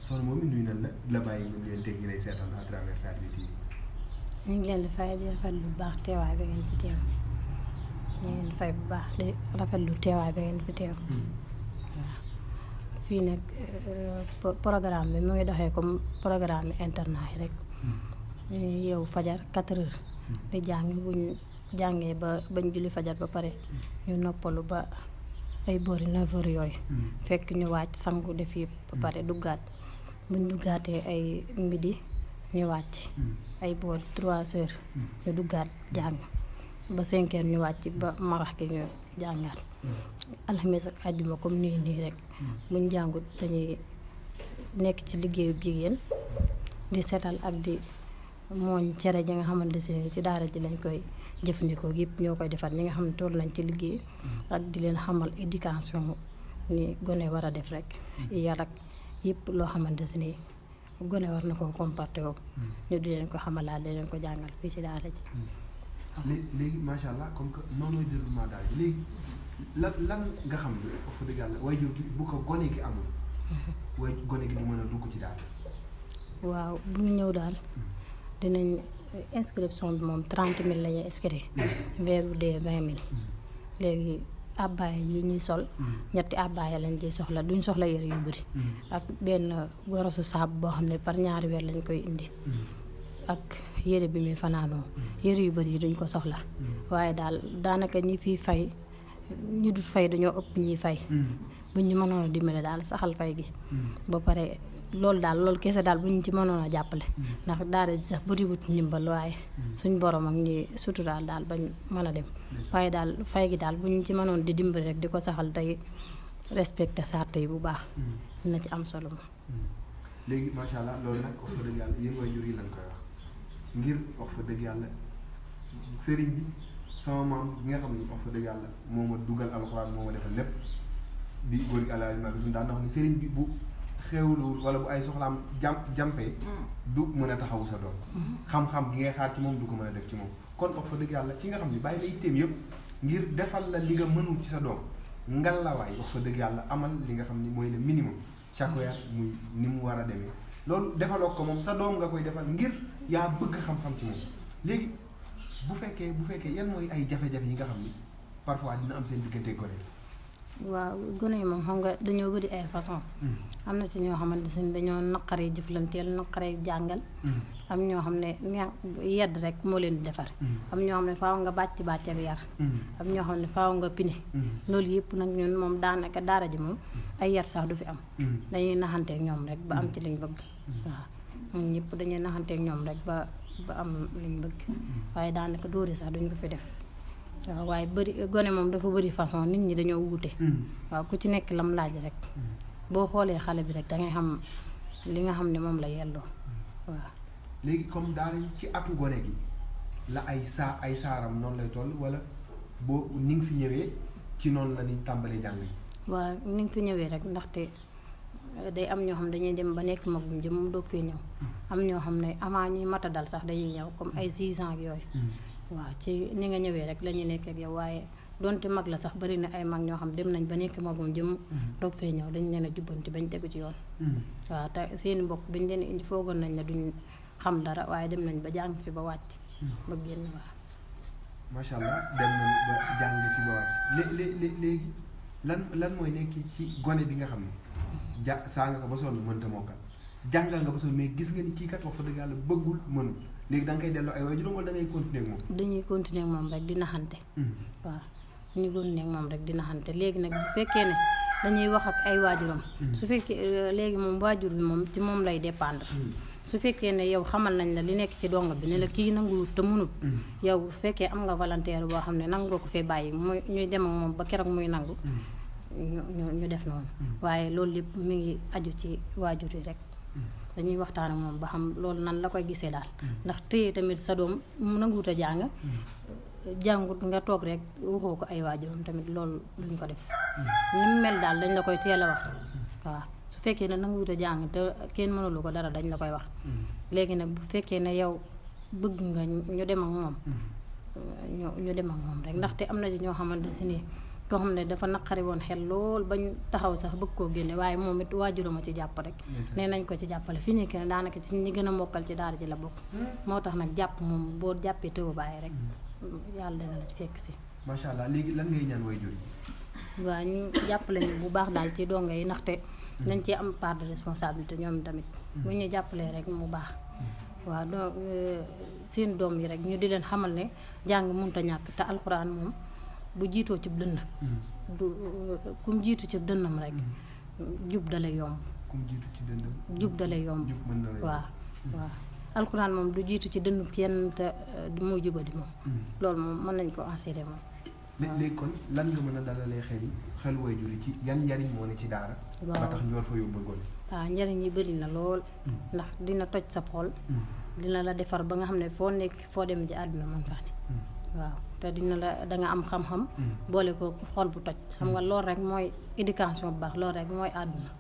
soxna moom yi nuyu nañ la bàyyi nga leen teg ñi lay seetaan à travers Talibé TV. ñu ngi leen di fay di rafetlu bu baax teewaay bi ngeen fi teew ñu ngi leen di fay bu baax di rafetlu teewaay bi ngeen fi teew waaw fii nag programme bi mu ngi doxee comme programme internat yi rek ñu ngi yeewu fajar 4 heures di jàng bu ñu jàngee ba bañ julli fajar ba pare ñu noppalu ba ay boori 9 heures yooyu fekk ñu wàcc sangu def yëpp ba pare duggaat buñ duggaatee ay midi ñu wàcc ay boori 3 heures ñu duggaat jàng ba 5 heures ñu wàcc ba marax ki ñu jàngaat alxames ak àjjuma comme nii rek buñ jàngut dañuy nekk ci liggéeyu jigéen di setal ak di mooñ cere ji nga xamante ne ci daara ji lañ koy jëfandikoo yëpp ñoo koy defar ñi nga xam ne toll nañ ci liggéey ak di leen xamal éducation ni gone war a def rek yar ak yëpp loo xamante ni gone war na koo comporté woo ñu di leen ko xamalaat di leen ko jàngal fii ci daara ji. léegi macha allah comme que noonu mooy déroulement daal léegi lan nga xam ne wax dëgg yàlla waajur gi bu ko gone gi amul way gone gi du mën a dugg ci daal. waaw bu ñu ñëw daal dinañ inscription bi moom 30 000 la ñuy inscrire weer bu dee 20 000 léegi abbaaya yi ñuy sol ñetti abbaaya lañ ciy soxla duñ soxla yére yu bëri ak benn gorosu saabu boo xam ne par ñaari weer lañ koy indi ak yére bi muy fanaanoo yére yu bëri yi duñ ko soxla waaye daal daanaka ñi fiy fay ñi dul fay dañoo ëpp ñiy fay buñ ñu mënoon a dimbale daal saxal fay gi ba pare loolu kese daal bu ñu ci mënoon a jàppale ndax daara ji sax bëriwut ndimbal waaye suñ borom ak ñi suturaal daal bañ mën a dem waaye daal fay gi daal bu ñu ci mënoon di dimbali rek di ko saxal tey respecté sart yi bu baax dina ci am solo moom. léegi macha allah loolu nag wax fa dëgg yàlla yéen waajur yi lañ koy wax ngir wax fa dëgg yàlla sëriñ bi sama maam bi nga xam ne wax fa dëgg yàlla moo ma dugal alxuraan moo ma defal lépp di góor gi àlaa ma bi daan wax ni sëriñ bi bu xewluwul wala bu ay soxlaam jàmpee du mën a taxawu sa doom xam-xam gi ngay xaar ci moom du ko mën a def ci moom kon wax fa dëgg yàlla ki nga xam ne bàyyi na itteem yëpp ngir defal la li nga mënul ci sa doom ngalawaay wax fa dëgg yàlla amal li nga xam ni mooy le minimum chaque weer muy ni mu war a demee loolu defaloo ko moom sa doom nga koy defal ngir yaa bëgg xam-xam ci moom léegi bu fekkee yan mooy ay jafe-jafe yi nga xam ni parfois dina am seen diggante gone. waaw gone yi moom xam nga dañoo bëri ay façon am na ci ñoo xamante ne dañoo naqaree jëflanteel naqaree jàngal am ñoo xam ne yedd rek moo leen di defar am ñoo xam ne faaw nga bàccal yar am ñoo xam ne faaw nga pine loolu yëpp nag ñun moom daanaka daara ji moom ay yar sax du fi am dañuy naxanteeg ñoom rek ba am ci liñ bëgg waaw ñun ñëpp dañuy naxanteeg ñoom rek ba am liñ bëgg waaye daanaka dóori sax duñ ko fi def waaw waaye bëri gone moom dafa bëri façon nit ñi dañoo wuute waaw ku ci nekk lam laaj rek boo xoolee xale bi rek da ngay xam li nga xam ne moom la yelloo waaw. léegi comme daara ci atu gone gi la ay saaram noonu lay toll wala boo ni nga fi ñëwee ci noonu la ñuy tàmbalee jàng yi. waaw ni nga fi ñëwee rek ndaxte day am ñoo xam ne dañuy dem ba nekk magum jëm mu doog fee ñëw am ñoo xam ne avant ñuy mata dal sax dañuy ñëw comme ay 6 ans ak yooyu. waaw ci ni nga ñëwee rek la ñuy nekk ak yow waaye donte mag la sax bari na ay mag ñoo xam dem nañ ba nekk magum jëm doog fee ñëw dañ leen a jubbanti bañ tegu ci yoon. waaw te seeni mbokk biñ leen indi foogoon nañ ne duñ xam dara waaye dem nañ ba jàng fi ba wàcc. ba génn waaw. macha allah dem nañ ba jàng fi ba wàcc léegi lan mooy nekk ci gone bi nga xam ne saa nga ko ba sonn mënta mokkal jàngal nga ba sonn mais gis nga ni kii kat wax fa dëgg yàlla bëggul mënul. léegi da nga koy delloo ay waajuram wala da ngay continuer ak moom. dañuy continuer ak moom rek di naxante. waaw dañuy continuer ak moom rek di naxante léegi nag bu fekkee ne dañuy wax ak ay waajuram. su fekkee léegi moom waajur bi moom ci moom lay dépendre. su fekkee ne yow xamal nañ la li nekk ci dongo bi ne la kii nanguwut te mënut. yow bu fekkee am nga volontaire boo xam ne nangu nga ko fee bàyyi muy ñuy dem ak moom ba keroog muy nangu. ñu def noonu. waaye loolu lépp mi ngi aju ci waajur yi rek. dañuy waxtaan ak moom ba xam loolu nan la koy gisee daal ndax téye tamit sa doom mu nanguwut a jàngut nga toog rek waxoo ko ay waajuram tamit loolu duñ ko def ni mu mel daal dañ la koy teel a wax waaw su fekkee ne nanguwut a jàng te kenn mënulu ko dara dañ la koy wax léegi nag bu fekkee ne yow bëgg nga ñu dem ak moom ñu dem ak moom rek ndaxte am na ci ñoo xamante si nii koo xam ne dafa naqari woon xel lool bañ taxaw sax bëgg koo génne waaye moom it waajuram a ci jàpp rek nee nañ ko ci jàppale fi nekk ne daanaka ci ñi gën a mokkal ci daara ji la bokk moo tax nag jàpp moom boo jàppee tëw bàyyi rek yàlla dina la ci fekk si. macha allah léegi lan ngay ñaan waajur yi. waaw ñu jàppale ñu bu baax daal ci dongo yi ndaxte nañ ci am part de responsabilité ñoom tamit bu ñu jàppalee rek mu baax waaw donc seen doom yi rek ñu di leen xamal ne jàng mënut a ñàkk te alxuraan moom bu jiitoo ci dënn du kum jiitu ci dënnam rek jub dalay yomb kum jiitu ci dënnam jub dalay yomb waaw waaw alxuraan moom du jiitu ci dënnu kenn te muy jubadi moom loolu moom mën nañ ko assuré moom. léegi kon lan nga mën a dalalee xel waajur yi ci yan njariñ moo ne ci daara. ba tax ñu war fa yóbbu gone. waaw njariñ yi bëri na lool ndax dina toj sa xol dina la defar ba nga xam ne foo nekk foo dem ci àdduna mën faa ne waaw te dina la da nga am xam-xam boole ko xol bu toj xam nga loolu rek mooy éducation bu baax loolu rek mooy àdduna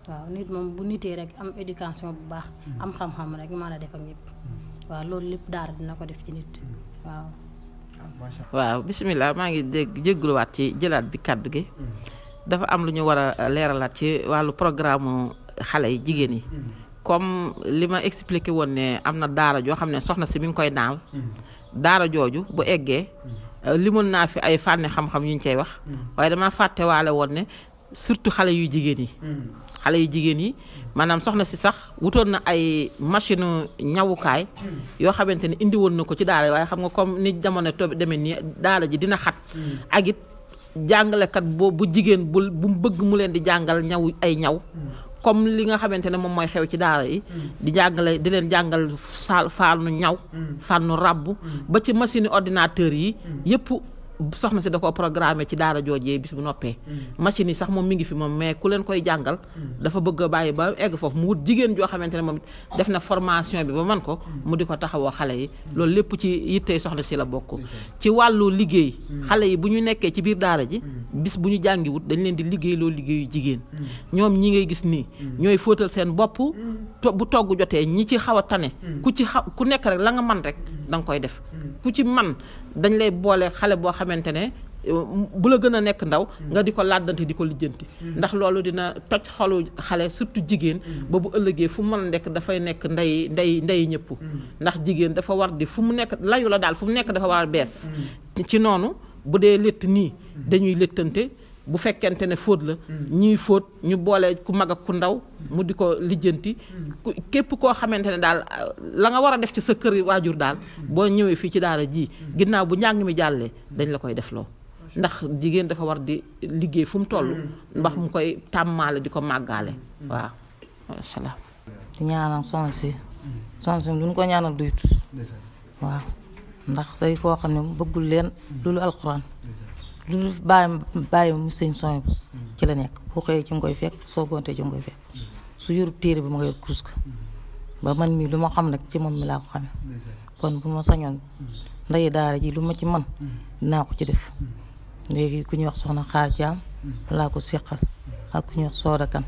waaw nit moom bu nitee rek am éducation bu baax am xam-xam rek mën a def ak ñëpp waaw loolu lépp daara dina ko def ci nit waaw. waaw bisimilah maa ngi jégguluwaat ci jëlaat bi kàddu gi dafa am lu ñu war a leeralaat ci wàllu programme xale yi jigéen yi comme li ma expliqué woon ne am na daara joo xam ne soxna si mi ngi koy naal daara jooju bu eggee limoon naa fi ay fànni xam-xam yu ñu cay wax waaye dama fàtte waale woon ne surtout xale yu jigéen yi maanaam soxna si sax wutoon na ay machine ñawukaay yoo xamante ne indi woon na ko ci daara waaye xam nga comme ni jamono demee nii daara ji dina xat ak it jàngalekat bu jigéen bu mu bëgg mu leen di jàngal ñaw comme li nga xamante ne moom mooy xew ci daara yi di leen jàngal fànnu ñaw fànnu ràbb ba ci machine ordinateur yi yëpp soxna si da ko programmé ci daara joojee bis bu noppee machine yi sax moom mi ngi fi moom mais ku leen koy jàngal dafa bëgg a bàyyi ba egg foofu mu wut jigéen joo xamante ne moom it def na formation bi ba man ko mu di ko taxawoo xale yi loolu lépp ci yittey soxna si la bokk ci wàllu liggéey xale yi bu ñu nekkee ci biir daara ji bis bu ñu jàngi wut dañ leen di liggéey loolu liggéeyu jigéen ñoom ñi ngay gis nii ñooy fóotal seen bopp bu togg jotee ñi ci xaw a tane ku nekk rek la nga man rek da nga koy def ku ci man dañ lay boole xale boo xamante ne bu la gën a nekk ndaw nga di ko làddante di ko lijjanti ndax loolu dina toj xolu xale surtout jigéen ba bu ëllëgee fu mu mën a nekk dafay nekk ndey ñëpp ndax jigéen dafa war di fu mu nekk layu la daal fu mu nekk dafa war a bees ci noonu bu dee létt nii dañuy léttante bu fekkente ne fóot la ñuy fóot ñu boole ku mag ak ku ndaw mu di ko lijjanti képp koo xamante ne daal la nga war a def ci sa kër waajur daal boo ñëwee fii ci daara ji ginnaaw bu njàng mi jàllee dañ la koy defloo ndax jigéen dafa war di liggéey fu mu toll ndax mu koy tàmmaale di ko màggaale waaw wasalaam di ñaanal soxna si duñ ko ñaanal duyut waaw ndax day koo xam ne bëggul leen loolu alxuraan lu bàyyi mu sëñ soñ bu ci la nekk boo xëyee ci nga koy fekk soo gontee ci nga koy fekk su yoru téere bi ma ngay kuus ko ba man mii lu ma xam nag ci moom mi laa ko xamee kon bu ma sañoon ndeyi daara ji lu ma ci man dinaa ko ci def léegi ku ñuy wax soxna xaar jaam laa ko seqal ak ku ñuy wax sooda kan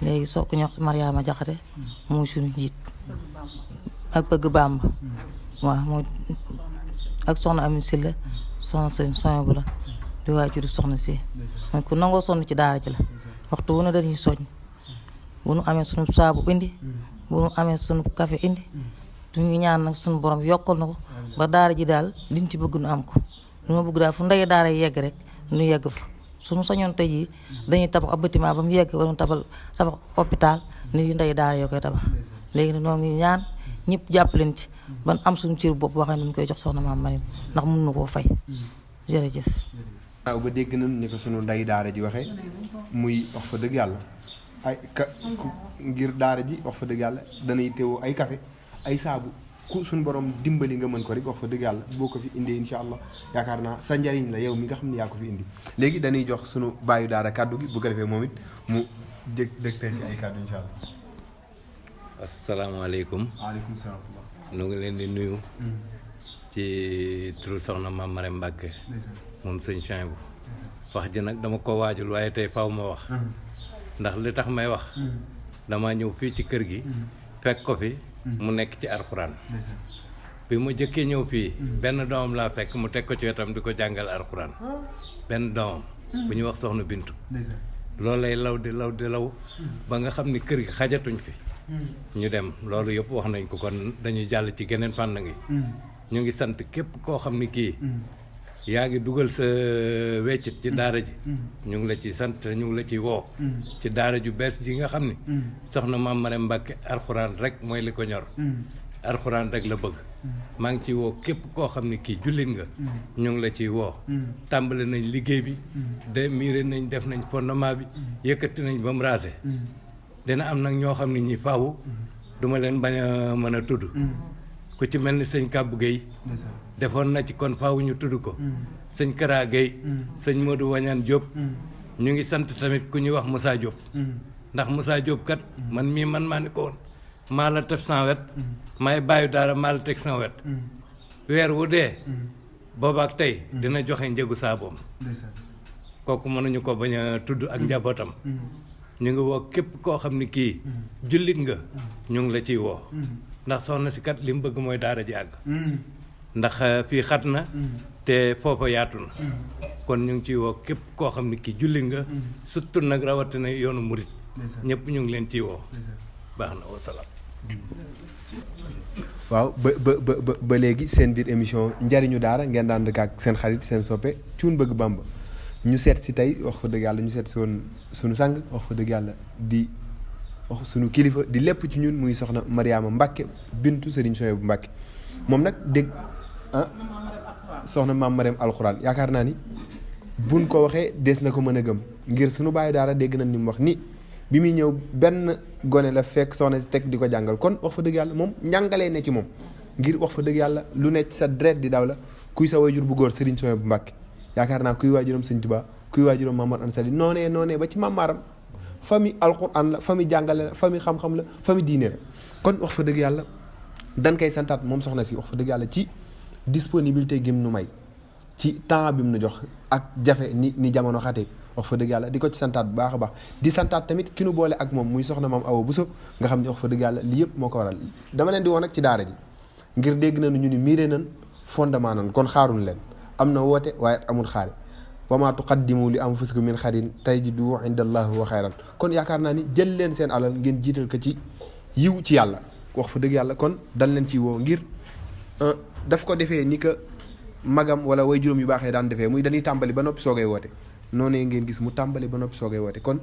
léegi ku ñuy wax Mariama Jaxate mooy suñu njiit ak bëgg Bàmba waaw mooy ak soxna Amin Silla soxna sëñ soñ bu la di waajur soxna si mooy ku nangoo sonn ci daara ji la waxtu wu ne dañuy soñ bu nu amee sunu saabu indi bu nu amee sunu café indi du ñu ñaan nag sunu borom yokkal na ko ba daara ji daal liñ ci bëgg nu am ko lu ma bëgg daal fu ndey daara yegg rek nu yegg fa suñu sañoon tey jii dañuy tabax ab bâtiment ba mu yegg wala tabax hôpital ni yu ndey daara yoo koy tabax léegi nag noonu ñaan ñëpp jàpp leen ci ban am suñu cër bopp waxee ne ñu koy jox soxna maam Marim ndax mun na koo fay jërëjëf. waaw ba dégg nañ ni ko sunu ndey daara ji waxee muy wax fa dëgg yàlla ngir daara ji wax fa dëgg yàlla danay teewoo ay café ay saabu ku suñu borom dimbali nga mën ko rek wax fa dëgg yàlla boo ko fi indee incha allah yaakaar naa sa njariñ la yow mi nga xam ne yaa ko fi indi léegi dañuy jox sunu baayu daara kàddu gi bu ko defee moom it mu dégteel ci ay kàddu incha allah. asalaamaaleykum. waaleykum salaam. nu ngi leen di nuyu. ci turu soxna Mame Maram Mbacke. moom sëñ Chouaïbou. wax ji nag dama ko waajul waaye tey faw ma wax. ndax li tax may wax. dama ñëw fii ci kër gi. fekk ko fi. mu nekk ci alxuraan. bi mu jëkkee ñëw fii. benn doomam laa fekk mu teg ko ci wetam di ko jàngal alxuraan. benn doomam. bu ñuy wax soxna Bintu. loolu lay law di law ba nga xam ni kër gi xajatuñ fi. ñu dem loolu yëpp wax nañ ko kon dañuy jàll ci geneen fànn ngi ñu ngi sant képp koo xam ni kii yaa ngi dugal sa weccit ci daara ji ñu ngi la ci sant ñu ngi la ci woo ci daara ju bees ji nga xam ni soxna Mame Maram Mbacke alxuraan rek mooy li ko ñor alxuraan rek la bëgg maa ngi ci woo képp koo xam ni kii jullit nga ñu ngi la ciy woo tàmbali nañ liggéey bi de miire nañ def nañ fondement bi yëkkati nañ ba mu raase dina am nag ñoo xam ne ñi faawu duma leen bañ a mën a tudd ku ci mel ni sëñ Kàbbu Gueye defoon na ci kon faaw ñu tudd ko sëñ Kara Gueye sëñ Modou Wañaan Diop ñu ngi sant tamit ku ñuy wax Moussa Diop ndax Moussa Diop kat man maa ni ko woon maa la teg sama wet maay bàyyi daara maa la teg sama wet weer wu dee boobaak tey dina joxe njëgu saaboom kooku mënuñu ko bañ a tudd ak njabootam ñu ngi woo képp koo xam ni kii jullit nga ñu ngi la ciy woo ndax soxna si kat li mu bëgg mooy daara ji àgg ndax fii xat na te foofa yaatu na kon ñu ngi ciy woo képp koo xam ni kii jullit nga surtout nag rawatina yoonu murit ñëpp ñu ngi leen ciy woo baax na wasalaam. waaw ba léegi seen biir émission njariñu daara ngeen daan dëkk ak seen xarit seen soppe Cuun Bëgg Bàmba ñu seet si tey wax fa dëgg yàlla ñu seet si woon suñu sang wax fa dëgg yàlla di wax suñu kilifa di lépp ci ñun muy soxna Mariama Mbacke bintu Serigne Souhaïbou Mbacke moom nag dégg soxna maam Mariam alxuraan yaakaar naa ni buñ ko waxee des na ko mën a gëm ngir suñu bàyyi daara dégg nañ ni mu wax ni bi muy ñëw benn gone la fekk soxna si teg di ko jàngal kon wax fa dëgg yàlla moom njàngalee ne ci moom ngir wax fa dëgg yàlla lu nekk sa deret di daw la kuy sa wayjur bu góor Serigne Souhaïbou Mbacke yaakaar naa kuy waajuram Sëñ Tuubaa kuy waajuram Mamadou Anta Sali noonee ba ci mamaaram famille alquran la famille jàngale la famille xam-xam la famille diine la kon wax fa dëgg yàlla dañ koy santaat moom soxna si wax fa dëgg yàlla ci disponibilité gim nu may ci temps bi mu nu jox ak jafe ni jamono xate wax fa dëgg yàlla di ko ci santaat bu baax a baax di santaat tamit ki nu boole ak moom muy soxna maam Awa Bousso nga xam ne wax fa dëgg yàlla li yëpp moo ko waral dama leen di woon nag ci daara ji ngir dégg nañu ñu ni miiree nañ fondement nan kon xaaruñ leen am na woote waaye amul xaari wa maa tuqaddimu li anfusikum min xayrin tajiduhu inda allahi wa xayran kon yaakaar naa ni jël leen seen alal ngeen jiital ko ci yiw ci yàlla wax fa dëgg yàlla kon dal leen ci woo ngir daf ko defee ni que magam wala way juróom yu baaxee daan defee muy dañuy tàmbali ba noppi soogay woote noonee ngeen gis mu tàmbali ba noppi soogay woote kon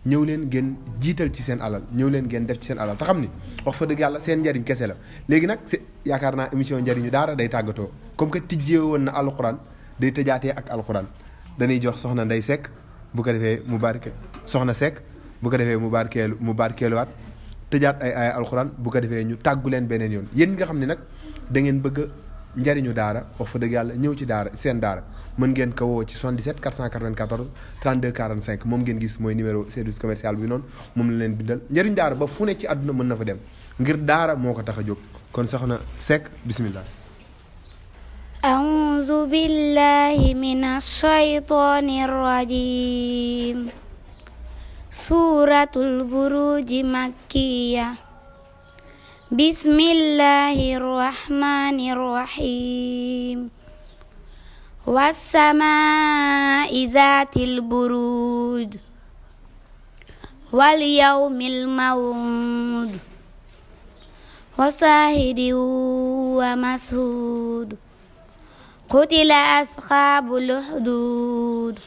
ñëw leen ngeen jiital ci seen alal ñëw leen ngeen def ci seen alal te xam ni wax fa dëgg yàlla seen njariñ kese la léegi nag yaakaar naa émission njariñu daara day tàggatoo comme que tijjee woon na alxuraan day tëjaatee ak alxuraan dañuy jox soxna Ndey Seck bu ko defee mu barke soxna Seck bu ko defee mu barkeeluwaat tëjaat ay aaya alxuraan bu ko defee ñu tàggu leen beneen yoon yéen nga xam ne nag da ngeen bëgg njariñu daara wax fa dëgg yàlla ñëw ci daara seen daara mën ngeen ko woo ci 77 494 32 45 moom ngeen gis mooy numéro service commercial bi noonu moom la leen bindal njariñu daara ba fu ne ci àdduna mën na fa dem ngir daara moo ko tax a jóg kon soxna Seck bismillah. أعوذ بالله من الشيطان الرجيم سورة البروج مكية بسم الله الرحمن الرحيم والسماء ذات البروج واليوم الموعود وشاهد ومشهود قتل أصحاب الأخدود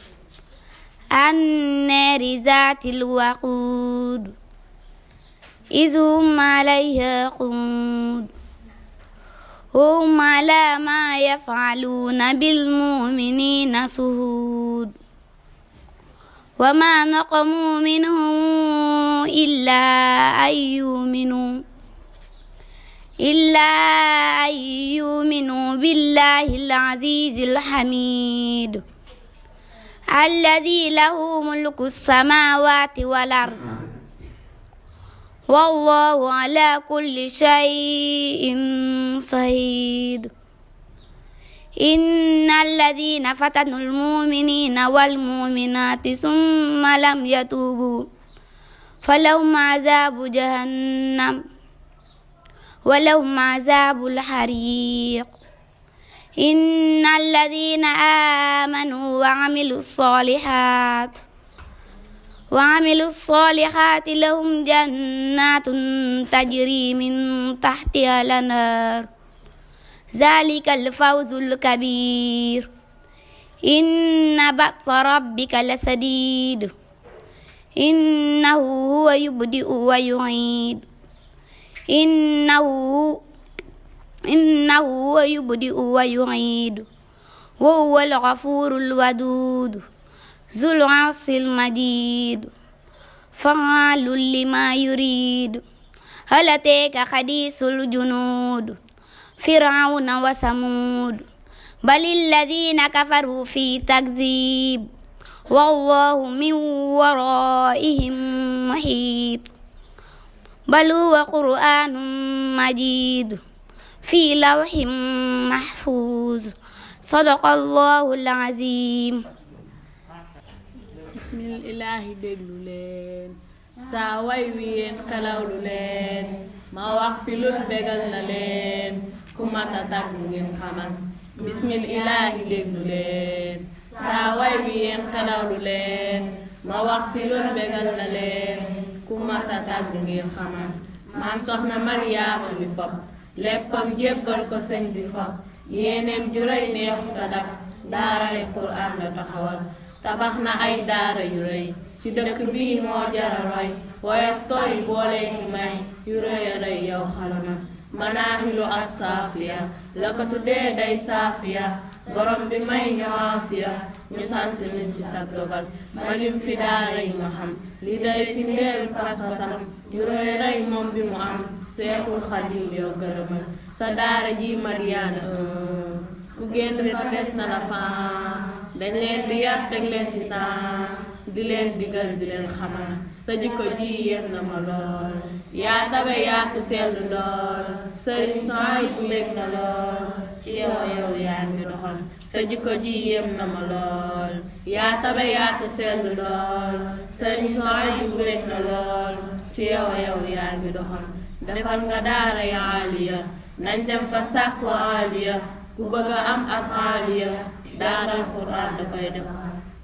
النار ذات الوقود إذ هم عليها قعود هم على ما يفعلون بالمؤمنين شهود وما نقموا منهم إلا أن يؤمنوا بالله العزيز الحميد الذي له ملك السماوات والأرض والله على كل شيء شهيد إن الذين فتنوا المؤمنين والمؤمنات ثم لم يتوبوا فلهم عذاب جهنم ولهم عذاب الحريق إن الذين آمنوا وعملوا الصالحات لهم جنات تجري من تحتها الأنهار ذلك الفوز الكبير إن بأس ربك لشديد إنه هو يبدئ ويعيد إنه هو يبدئ ويعيد وهو الغفور الودود ذو العرش المجيد فعال لما يريد هل أتاك حديث الجنود فرعون وثمود بل الذين كفروا في تكذيب والله من ورائهم محيط بل هو قرآن مجيد في لوح محفوظ صدق الله العظيم bismillaahi déglu leen saa way wi yéen xelawlu leen ma wax fi lul bégal na leen ku mata tagg ngeen xamal bismillaahi déglu leen saa way wi yéen xelawlu leen ma wax fi lul bégal na leen ku mata tagg ngeen xamal maam soxna Mariyaama mi fop léppam jébbal ko sëñ bi fop yéeneem juróy neexu ta daf daaray Qur'aan la taxawal tabax na ay daara yu rëy ci dëkk bii moo jara roy woyof tooy boole ki may yu rëy a rëy yow xalama manaahilu as-saafiya la ko tuddee day saafiya borom bi may ñu aafiya ñu sant ñu ci sa dogal ma lim fi daara yi ma xam li day fi ndeel pas-pasam yu rëy rëy moom bi mu am Seexul Xadim yow gërëmal sa daara ji Mariyaana ku génn fa des na la faa dañ leen di yar teg leen ci temps di leen digal di leen xamal sa jikko ji yéem na ma lool yaa tabe yaa ku sell lool sëriñ sooy bu yëg na lool ci yow yaa ngi doxal sa jikko ji yéem na ma lool yaa tabe yaa ku sell lool sëriñ sooy bu yëg na lool ci yow yaa ngi doxal defal nga daara ya aliya nañ dem fa sàkku aliya ku bëgg a am ak aliya daaral Qur'aan da koy def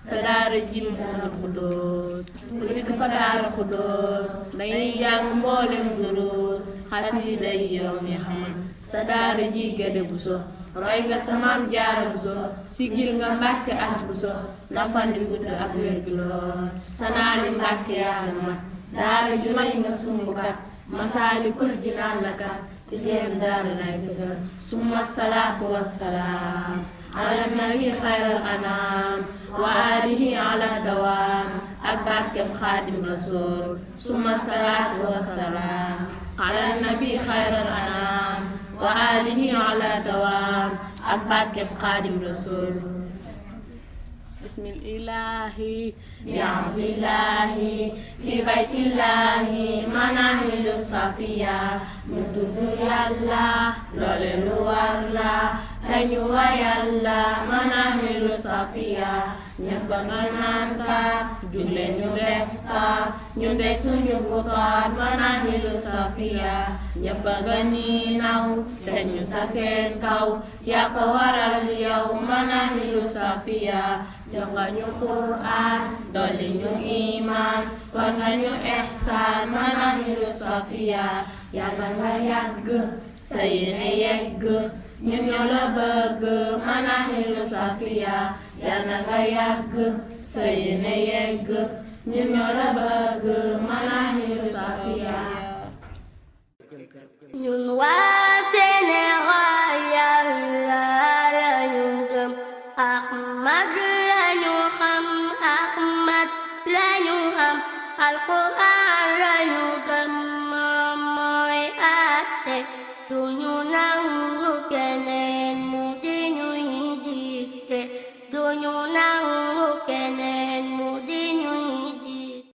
sa daara ji Daaru Xudoos ku dikk fa Daaru Xudoos dañuy jàng mboolem duruus xasiida yi yow mi xamal sa daara ji Gédé Buso roy nga sa maam Jaara Buso sigil nga Mbàkke ak Buso na fan yu gudd ak wér gi lool sa naali Mbàkke yaara mat daara ju mat nga sumbukat Masaalikul Jinaan la kat ci jéem daara lay fësal summa salaatu wassalaam ala nabi xayral anaam wa alihi ala dawaam ak barkem xaadim rasul summa salaatu wassalaam ala nabi xayral anaam wa alihi ala dawaam ak barkem xaadim rasul bismillahi ya abdillahi fi baytillahi manahilu safiya mu tudd yàlla loole lu war la dañu wa yàlla manahilu safiya ñëpp nga naan ka jugle ñu def ka ñu ndey suñu butoor manahilu safiya ñëpp nga niinaw te ñu sa seen kaw yaa ko waral yow manahilu safiya jox nga ñu Qur'aan dolli ñu iman kon nga ñu ihsaan manahilu safiya yàlla nga yàgg sa yéene yegg ñun ñoo la bëgg manahilu safiya yàlla nga yàgg sa yéene yegg ñun ñoo la bëgg manahilu safiya ñun waa